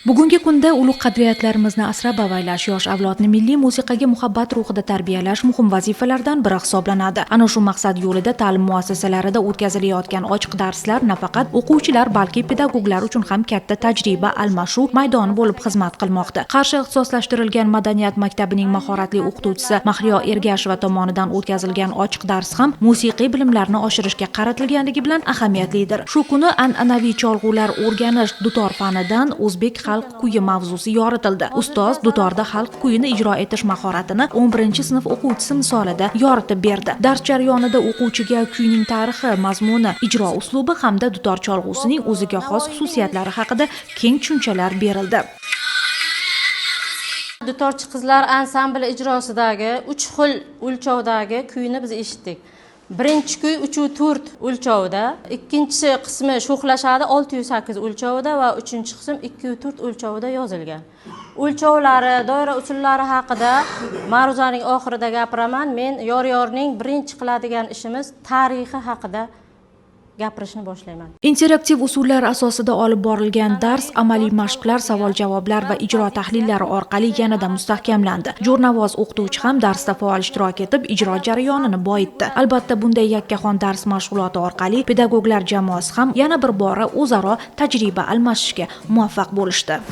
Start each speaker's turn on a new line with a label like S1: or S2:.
S1: Bugungi kunda ulug' qadriyatlarimizni asrab avaylash, yosh avlodni milliy musiqaga muhabbat ruhida tarbiyalash muhim vazifalardan biri hisoblanadi. Ana shu maqsad yo'lida ta'lim muassasalarida o'tkazilayotgan ochiq darslar nafaqat o'quvchilar, balki pedagoglar uchun ham katta tajriba almashuv maydoni bo'lib xizmat qilmoqda. Qarshi ixtisoslashtirilgan madaniyat maktabining mahoratli o'qituvchisi Mahliyo Ergasheva tomonidan o'tkazilgan ochiq dars ham musiqiy bilimlarni oshirishga qaratilganligi bilan ahamiyatlidir. Shu kuni an'anaviy cholg'ular o'rganish, dutor fanidan o'zbek xalq kuyi mavzusi yoritildi. Ustoz dutorda xalq kuyini ijro etish mahoratini 11-sinf o'quvchisi misolida yoritib berdi. Dars jarayonida o'quvchiga kuyning tarixi, mazmuni, ijro uslubi hamda dutor cholg'usining o'ziga xos xususiyatlari haqida keng tushunchalar berildi.
S2: Dutorchi qizlar ansambli ijrosidagi 3 xil o'lchovdagi kuyni biz eshitdik. Birinchi kuy 3 4 o'lchovda, ikkinchi qismi sho'xlashadi 6 8 o'lchovida va uchinchi qism 2 4 o'lchovida yozilgan. O'lchovlari, doira usullari haqida ma'ruzaning oxirida gapiraman. Men yor yorning birinchi qiladigan ishimiz tarixi haqida gapirishni boshlayman.
S1: Interaktiv usullar asosida olib borilgan dars amaliy mashqlar, savol-javoblar va ijro tahlillari orqali yanada mustahkamlandi. Jo'rnavoz o'qituvchi ham darsda faol ishtirok etib, ijro jarayonini boyitdi. Albatta, bunday yakkaxon dars mashg'uloti orqali pedagoglar jamoasi ham yana bir bora o'zaro tajriba almashishga muvaffaq bo'lishdi.